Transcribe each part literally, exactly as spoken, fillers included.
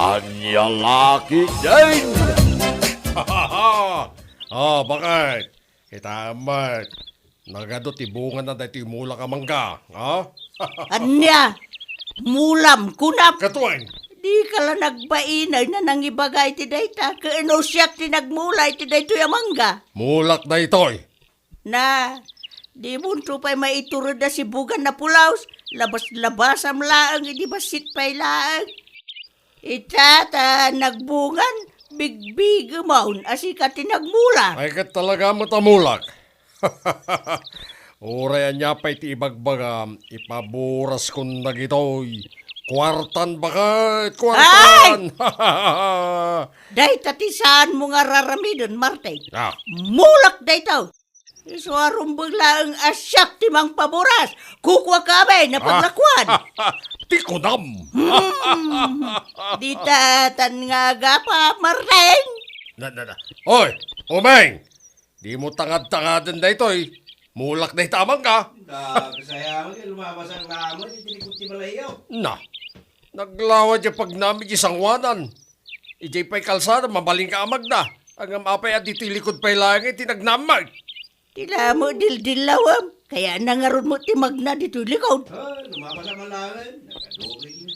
Ania la ketdin? Ah, bakit? Kita met, nagadu ti bungana daytoy mulak a mangga, ha? Ania? Mulam, kunam? Katuen? Dika la nagbainay na nangibaga iti dayta, ken no siak ti nagmula iti daytoy a mangga. Mulak daytoy. Na, dimonto pay maitured a sibugan a pulaos, labas-labasam laeng idi bassit pay laeng. Ita ta nagbungan, bigbigemon a sika ti nagmula. Ay, ket talaga met a mulak. Uray ania pay ti ibagbagam, ipaburaskon dagitoy. Kuartan, baket, kuartan! Dayta ti saanmo nga raramiden, Martin. Ah. Mulak dayta. Isu a rumbeng laeng a siak ti mangpaburas. Kukuaka amin a paglakuan. Ti kunam. Hmm. Di tatan nga agapa, Martin. Na, na, na. Oy, Umeng! Dimo tangad-tangaden daytoy. Mulak dayta a mangga. Kasayang, lumabas ang lamon, iti likod ti balayyo. Na, naglawa diay pagnami di sanguanan. Idiay pay kalsada, mabalinka a magna. Ngem apay a ditoy likod pay laeng ti nagnamag? Ti la met dildillawem, kayatna ngarud met ti magna ditoy likod. Ah, lumabas a malawen, nakadugay.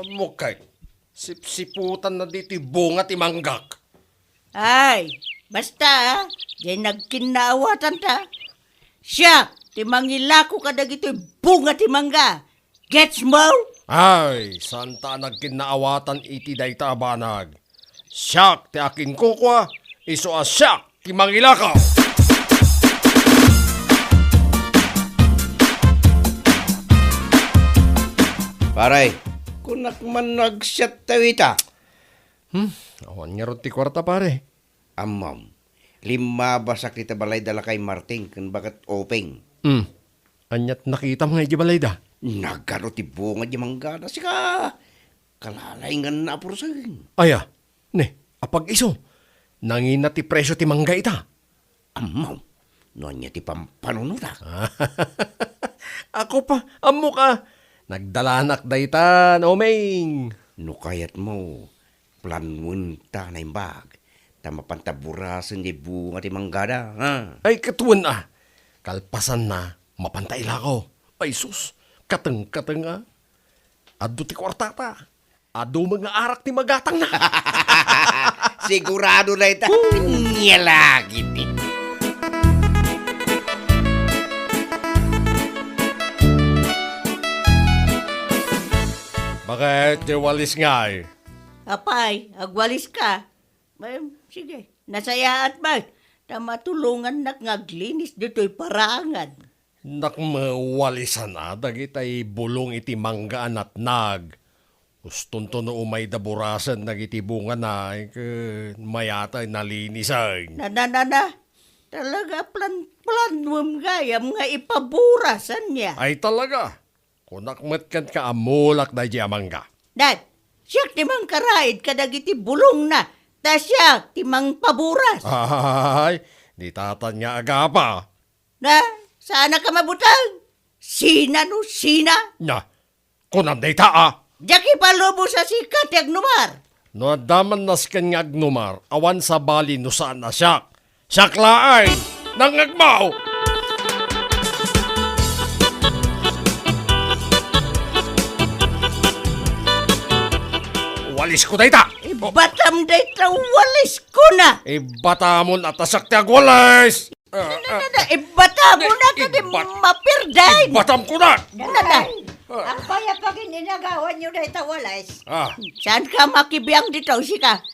Ammok kay, sipsiputan na ditoy bunga ti manggak. Ay, basta, ah, diay nagkinnaawatan ta. Siak ti mangilako kadagitoy bunga ti mangga. Gets mo? Ay, saan ta a nagkinnaawatan iti dayta a banag. Siak ti akinkukua, isu a siak ti mangilako. Pare, kunak man no agsiat tayo ita. Hmm, awan ngarud ti kuarta, pare. Ammom, limmabasak dita balay da lakay Martin ken baket Openg. Hmm. Aniat nakitam nga idiay balayda? Nagadu ti bunga di manggada, sika. Kalalainganna a pursen. Aya, ne, apag-isu. Nangina ti presio ti mangga ita. Ammom, no ania ti pampanunotak? Ako pa, ammok a. Nagdalanak dayta, Umeng. No kayatmo, planuenta naimbag, ta mapanta burasen diay bunga ti manggada, ha? Ay, katuen a. Kalpasanna, mapanta ilako. Ay, sus, kateng-kateng a. Adu ti kuartata. Adu met nga arak ti magatangna. Sigurado dayta. Nia lagi ti. Bakit, di walis ngay? Apay, agwaliska. Em, sige, nasayaat met, ta matulongannak nga aglinis ditoy paraangan. Nakmawalisan a dagitay bulong iti mangga a natnag. Ustonto no umayda burasen dagiti bungana, ket mayat a nalinisan. Na, na, na, na. Talaga plan-, planuem gayam nga ipaburas, ania? Ay, talaga. Kunak met kenka a mulak daydi a mangga. Dad, siak ti mangkaraid kadagiti bulongna, ta siak ti mangpaburas. Ay, di tatan nga agapa. Na, saan ka mabuteng? Sina no sina? Na, kunam dayta a. Diak ipalubos a sika ti agnumar. No adda man nasken nga agnumar, awan sabali no saan a siak. Siak laeng, nangngegmo! Walisko dayta! Ibatam dayta, waliskona! Ibatamon a ta siak ti agwalis! Ah, ah. Na, na, na, ibatamon a kadi ibbat-, mapirday! Ibatamko na! Na, na, na. Ah. Apay a pagin-inagawanyo dayta walis? Ah. Saan ka makibiang dito, sika?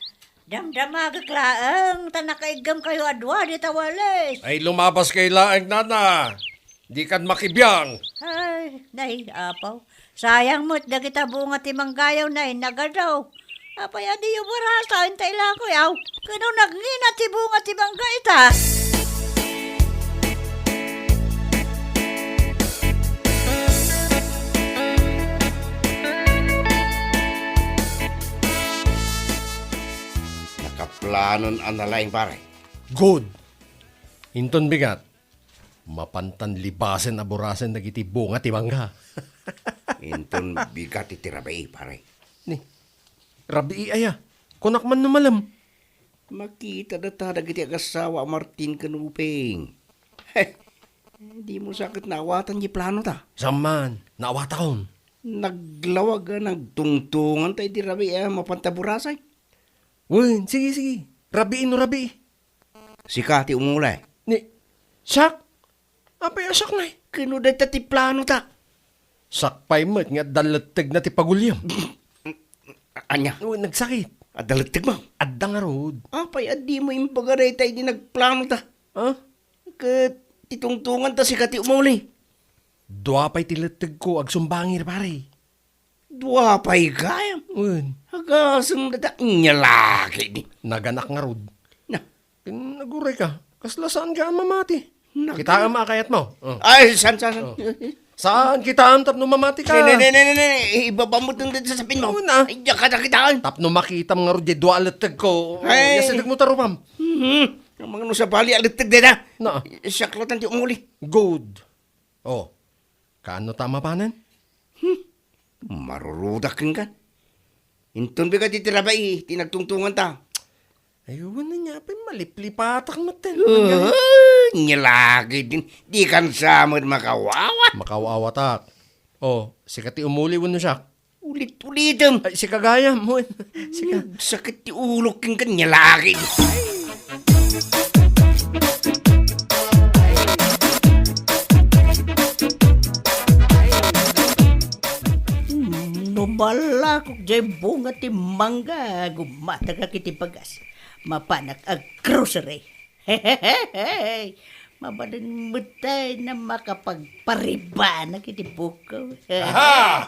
Damdamagek laeng ta nakaiggemkayo a dua dita walis. Ay, lumabaskay laeng, nana. Dikan makibiang. Ay, nay, apaw. Sayang met dagita bunga ti manggayo, nay, nagadu. Apay a diyo barasa, intay lakoy, aw. Kano nagngina ti bunga ti mangga ita? Nakaplanon a nalaing, pare. Good. Inton bigat, mapantan libasen a burasen dagiti bunga ti mangga. Inton bigat iti rabii, pare. Ni, Rabii aya. Kunak man no malem. Makita data dagiti agasawa a Martin ken Uping. He, dimo sa ket naawatan ti plano ta. Saan man, naawatakon. Naglawag a nagtungtunganta iti rabii a mapanta burasay. Wen, sige, sige. Rabii no rabii. Sika ti umuli. Ni, siak? Apay a siak, nay? Ken no dayta ti plano ta. Siak pay met nga adda lettegna ti paguliam. Ania? Wen, nagsakit. Adda lettegmo? Adda ngarud. Apay a dimo imbaga dayta idi nagplano ta? Ha? Ket ti tungtunganta sika ti umuli. Dua pay ti lettegko agsumbangi, pare. Dua pay gayam. Wen. Agasem data, nia la ketdi. Naganak ngarud. Na. Ken aguray ka. Kasla saan ka mamati? Nag- Kitaem a kayatmo. Oh. Ay, saan, saan, saan? Oh. Saan kitaem tapno mamati ka? Ne, ne, ne, ne, ne, ne. Ibabam mo itong dito sa sapin mo. Oo na. Ay, diyan ka nakitaan. Tapno makitam ngarud diay dua a lettegko. Ay. Iyasideg mo ta rupam. Mhm. Ang mga nung sabali a letteg dita. Na. Siak la ti umuli. Good. Oh. Kaano ta mapanen? Hmm. Marurudak kenka. Inton bigat iti rabii, ti nagtungtunganta. Ay, wen ania pay maliplipatak met. Ah, nia la ketdin. Dikan sa met makawawa. Makawawatak. Oh, sika ti umuli wenno siak? Ulit-ulitem. Ay, sika gayam, wen. Sika. Sakit ti ulok kenka, nia la ketdin. No malakok diay bunga ti mangga, gummatagak iti bagas. Mapanak a grocery. Mabalin met tay na makapagparibanak iti buko. Aha!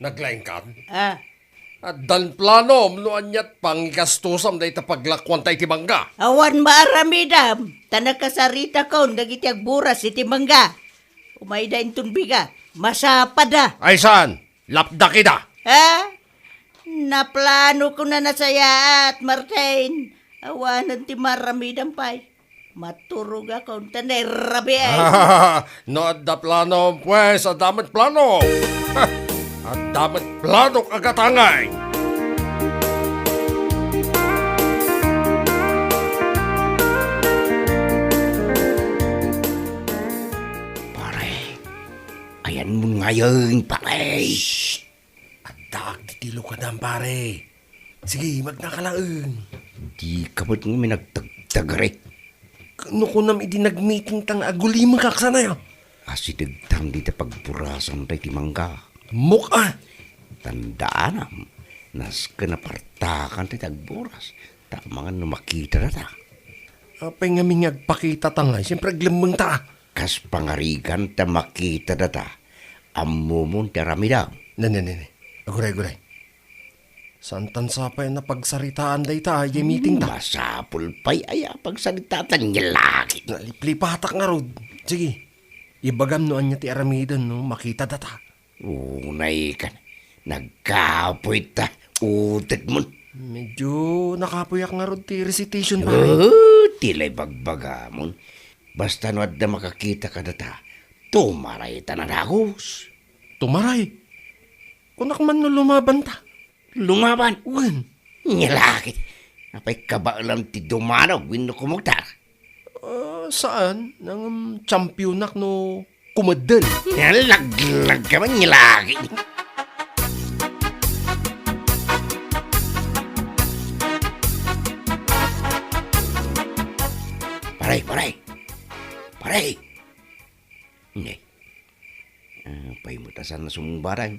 Naglaingkan? Ah. Addan planom no aniat pangigastosam dayta paglakuanta iti mangga. Awan maaramidam, ta nakasaritakon dagiti agburas iti mangga. Umayda inton bigat, masapada. Ay saan? Lapda kida. Ha? Naplano ko na nasayaat, Martin. Awanen ti maaramidam pay. Maturogakon ta nairabiay. No adda plano, pues, adda met plano. Ha, adda met planok a gatangay. Pare, ayanmon ngayen, pare. Shh! Addaak ti tilo kadam, pare. Sige, magnaka laeng. Dika met ngamin agtagtagari. No kunam idi nagmiting ta nga agulimekak, saan aya? Asidegtan dita pagburasan dayta mangga. Mok a! Tandaanam, nasken a partakan dayta agburas. Ta amangan no makita data. Apay ngamin nga agpakita ta ngay? Siyempre, aglemmeng ta. Kas pangarigan ta makita data. Ammomon ti aramidam. Ne, ne, ne, ne. Aguray, aguray. Saan tan sapay a napagsaritaan dayta, ay meeting ta? Masapul pay aya a pagsaritaatan nga laki. Naliplipatak ngarud. Sige. Ibagam no ania ti aramiden, no? Makita data. Unay kan. Nagkapoy ta. Utek mon. Medyo nakapoyak ngarud ti recitation, pare. Oh, ti lay bagbagamon. Basta no adda makakita kadata, tumaray ta nadagus. Tumaray? Kunak man no lumaban ta. Lumaban? Wen. Nia la ket. Apay kabaelam ti dumanog wenno kumugtar? Ah, saan? Nangem championak no kumeddel. Nalaglag ka man, nia la ket. Pare, pare. Pare. Ne. Ah, pay met a saan a sumungbaran.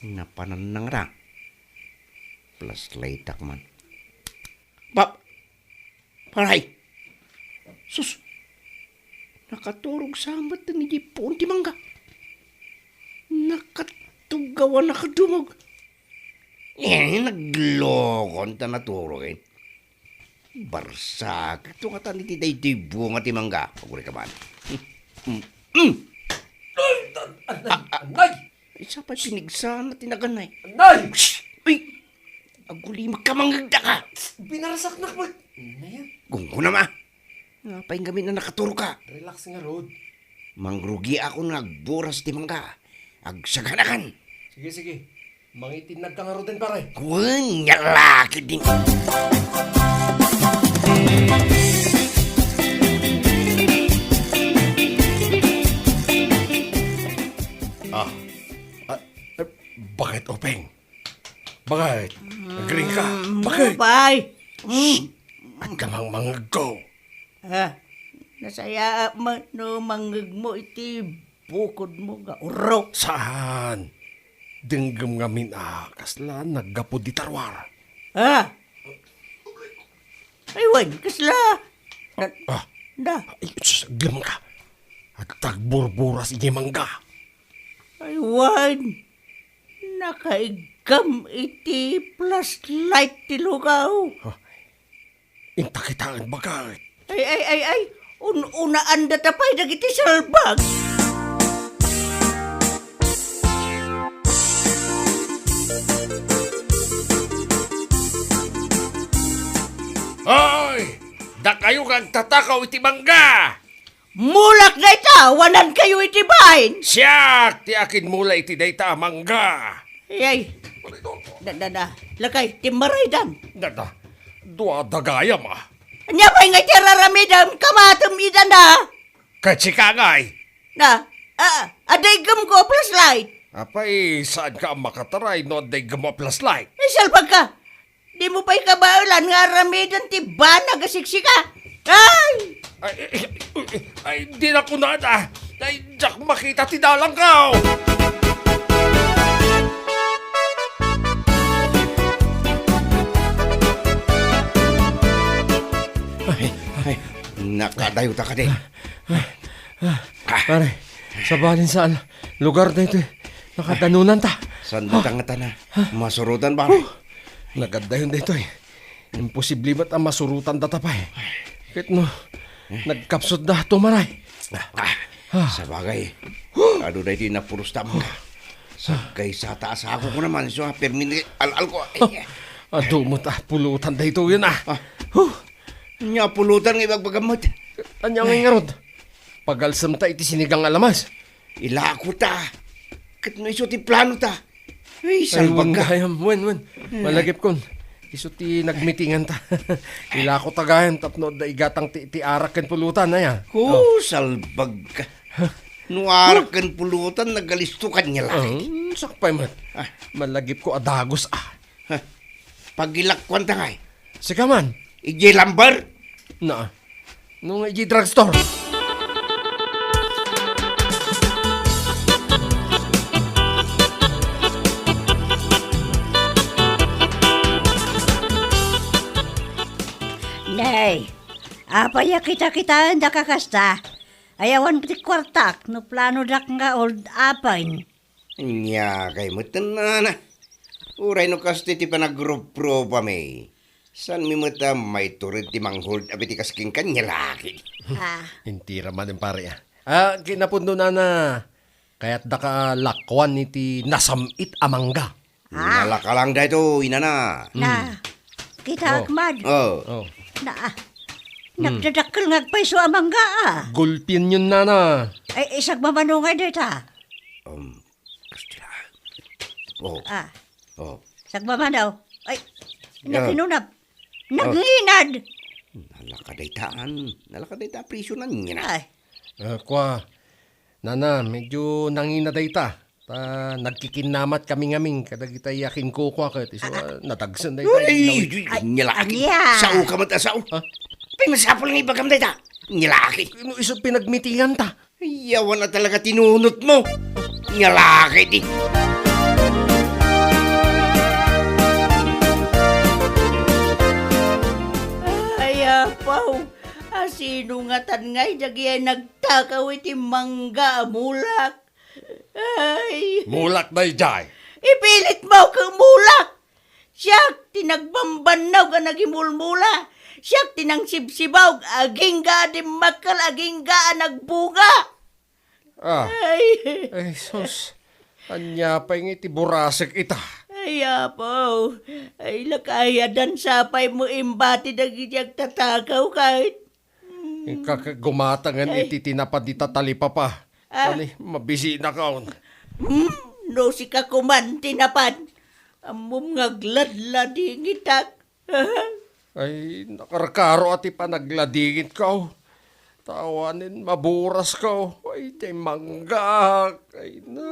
Napanan na ngarud. Flashlightak man. Pa-, paray! Sus! Nakaturog sa met idiay puon ti mangga. Nakatuggawan, nakadumog. Eh, naglokon ta naturog, eh. Barsak, ito nga tan iti daytoy bunga ti mangga. Aguri ka man. Mm, mm. Ay, an-, an-, Ah, ah. Anay! Ay, sa pay pinigsana ti naganay. Anay! Psst! Uy! Agulimek ka, mangngegda ka! Binarasaknak met. Anay, ah. Gunggunam, ah. Apay ngamin a nakaturog ka? Relax ngarud. Mangrugiakon nga agburas ti mangga. Agsaganakan. Sige, sige. Mangitinnag ka ngaruden, pare. Wen, nia la ketdin. Ah, ah, eh, bakit, Openg? Bakit? Nagring ka? Mm, Bakit? Mupay. Mm. Shh! Adda mangmangegko. Ah, nasayaat met no mangngegmo iti bukodmo nga urok. Saan? Denggem ngamin a kasla naggapu di taruar. Ah! Ay, wen, kasla? Na, Ah. na. Ay, sus, aglem ka. Adda agburburas iti mangga. Ay, wen. Nakaiggam iti flashlight ti lugaw. Huh? Inta kitaen, baket. Ay, ay, ay, ay. Un-unaandata pay dagiti salbag. Hoy! Dakayo nga agtatakaw iti mangga! Mulak dayta, awanankayo iti bain. Siak ti akinmula iti dayta a mangga. Ay, da, da, da. Lakay, timmaraydan. Da, da. Dua da gayam, ah. Ania pay nga iti raramidem, kamatem ida na. Ket sika ngay. Na, ah, adda iggemko a flashlight. Apay, saan ka a makataray no adda iggemmo a flashlight? Ay, salbag ka. Dimo pay kabaelan nga aramiden ti banag a siksika. Ay! Ay, ay, ay, ay, di na kunada. Ay, diak makita ti dalangko. Ay, ay, nakadayota kadi. Ah, pare, sabali sa al-, lugar daytoy. Nakadanonanta. Sanda ta ngata na. Masurotan, pare. Huh. Nagadayon daytoy. Imposible met a masurotan data pay. Ket no, nagkapsut da, tumaray. Ah, Ah. Sabagay. Adu daytoy napuros ta mangga. Sagkaysa ta a sako ko naman, so, permi ni al-al ko. Adu met a pulutan daytoy, yun, ah. Ah. Huh. Nia pulutan nga ibagbagam met. Ania nga ngarud? Pagalsem ta iti sinigang a lamas. Ilako ta. Ket no isu ti plano ta. Ay, Ay, wen salbag ka. Gayam, wen, wen. Eh. Malagipkon. Isu ti nagmitingan ta. Ilako ta gayam tapno adda igatang ti, ti arak ken pulutan, aya. Ko, Oh. salbag ka. No arak ken pulutan, nagalisto ka niya laki. Ah, sakpay met. Ah. Malagipko a dagos, ah. Ha? Pagilakuan ta ngay. Sika man. Ijay lumber? Na. No nga ijay drugstore. Nay, apay a kita-kitaen da kakasta? Ay awan ti kuartak no plano dak nga old apen. Ania kay met, nana. Uray no kastoy ti panagrupropami, saanmi met a maitured ti manghold up iti kas kenka, nia laki. Ah. Intira man, pare, ah. Ah, kinapudno, nana, kayatdaka lakuan iti nasam-it a mangga. Ah. Nalakalang daytoy, nana. Na, Hmm. kita Oh. akmad. Oh. Oh. Na, ah. Hmm. Nagdadakkel nga agpayso a mangga, ah. Gulpienyon, nana. Ay, isagmamano ngay dayta. Um, Kastila. Oh. Ah. Oh. Sagmamano. Ay, Yeah. nakinunap. Oh. Nanginad. Nalaka daytaan. Nalaka dayta a prisonan niya na. Ay. Ah, kwa, nana, medyo nangina dayta. Ta nagkikinnamat kami ngamin kadagitay a kinkukua ket isu, Ah. ah, nadagsen dayta. Uy, Ay, uy, nia laki. ania? Sao ka met a sao. Ha? Pay masapul nga ibagam dayta. Nia laki. No isu pinagmitingan ta. Ay, awan a talaga tinunot mo. Nia laki di. Ay, apaw. Asino ngatan ngay dagiti nagtakaw iti mangga a mulak? Ay. Mulak daydiay. Ipilit mo ket mulak. Siak ti nagbambannog a nagimulmula. Siak ti nangsibsibawg, agingga a dimmakkel, agingga a nagbunga. Ah. Ay. Ay, sus. Ania pay nga iti burasek ita? Ay, apo. Ay, lakay a dansa pay mo imbati dagiti agtatakaw ket. Inka ket gumatangen Ay. iti tinapad ita talipapa. Ah. Kani, mabisinakon. Hmm, no sika kuman tinapad. Ammom nga agladladingitak. Ay, nakarkaro a ti panagladingitko. Tawanen, maburasko. Ay, ti manggak. Ay, na.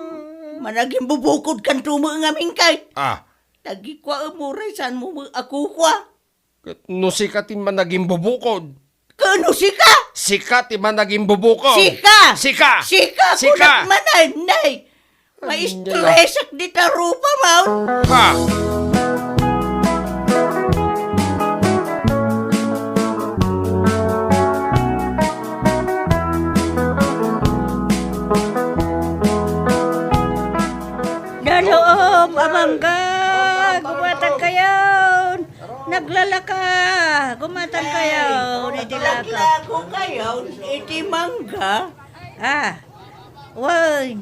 Managimbubukod kanto met ngamin kay. Ah. Tagikua, uray saan mo met a kukua. Ket no sika ti managimbubukod. Ket no sika? Sika ti managimbubukod. Sika! Sika! Sika! Sika! Kunak manen, nay! Maistresak dita rupa, maw! Ha! Naloob a mangga, gumatag kayon. Naglalaka, gumatag kayon iti laka. Naglaklako kayon iti mangga. Ah, wen,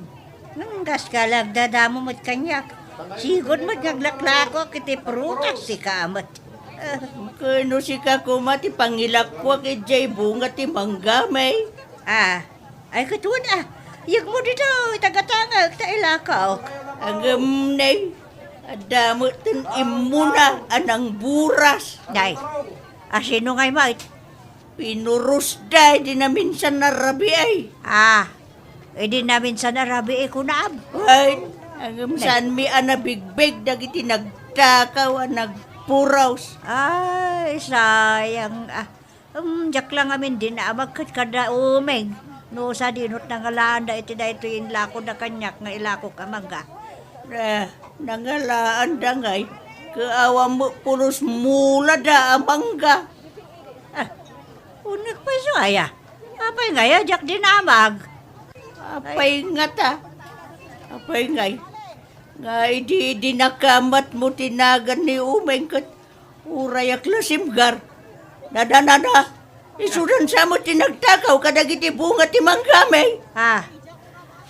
nanggaska la agdadamo met kaniak. Sigud met nga aglaklako iti prutas, sika met. Ket no sika koma ti pangilakuak idiay bunga ti mangga, may? Ah, ay, ket wen, ah. Yegmo ditoy, tagatangek, ta ilakaok. Agem, nay, adda met ten immuna a nangburas. Nay, a sino ngay met? Pinurosda idi naminsan a rabii. Ah, idi naminsan a rabii, kunam? Ay, agem, nay, saanmi a nabigbeg dagiti nagtakaw a nagpuros. Ay, sayang, ah. Em, diak la ngamin dinamag ket kada Umeng. No sadino ti nangalaanda iti daytoy inlakoda kaniak nga ilakok a mangga. Eh, nangalaanda ngay, ket awan met pulos mulada a mangga. Ah, uneg pay isu aya. Apay ngay a diak dinamag? Apay ngata? Apay ngay? Nga idi dinakamatmo ti nagan ni Umeng ket Urayak la simgar. Nadanana. Isudan sa met ti nagtakaw kadagiti bunga ti manggami. Ah.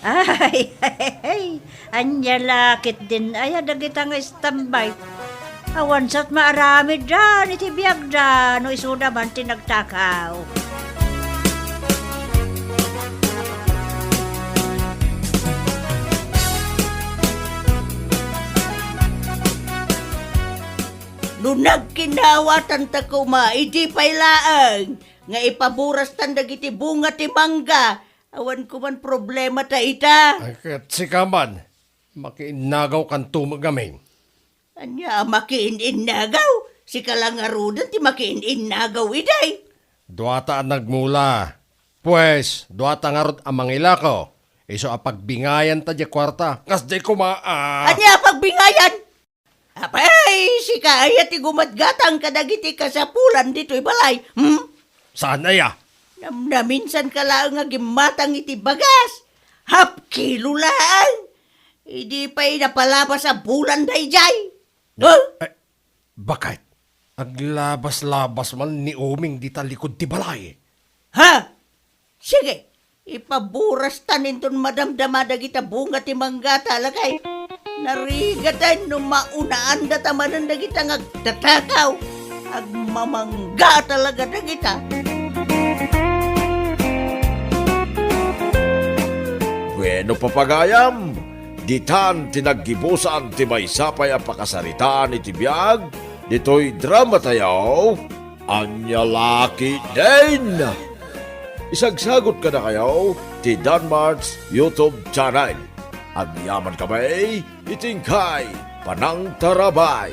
Ay, ay, ay. Ania la ketdin aya dagita nga istambay. Awan sa met maaramiddan iti biagda no isuda man ti nagtakaw. No nagkinnawatanta koma, idi pay laeng nga ipaburastan dagiti bunga ti mangga, awan koman problemata ita. Ay, ket sika man, makiinnagawkanto met ngamin. Ania a makiin-innagaw? Sika la ngaruden ti makiin-innagaw idiay. Duata a nagmula. Pues, duata ngarud a mangilako. Isu a pagbingayanta diay kuarta. Kasdiay koma a. Ania a pagbingayan? Apay, sika aya ti gumatgatang kadagiti kasapulan ditoy balay, hmm? Saan aya? Namnaminsanka laeng nga gimmatang iti bagas. Half kilo laeng. Idi pay napalabas a bulan daydiay. Na-, huh? Eh, bakit? Aglabaslabas man ni Uming dita likud ti balay. Ha? Sige, ipaburastan inton madamdama dagita bunga ti manggata, lakay. Narigatan no maunaandata manen dagita nga agtatakaw. Agmamangga talaga dagita. Bueno, papagayam, ditan ti naggibusan ti maysa pay a pakasaritaan iti biag ditoy dramatayo. Ania la ketdin? Isagsagot kadakayo ti Danmart's YouTube channel. Agyaman kami iti inkay panangtarabay.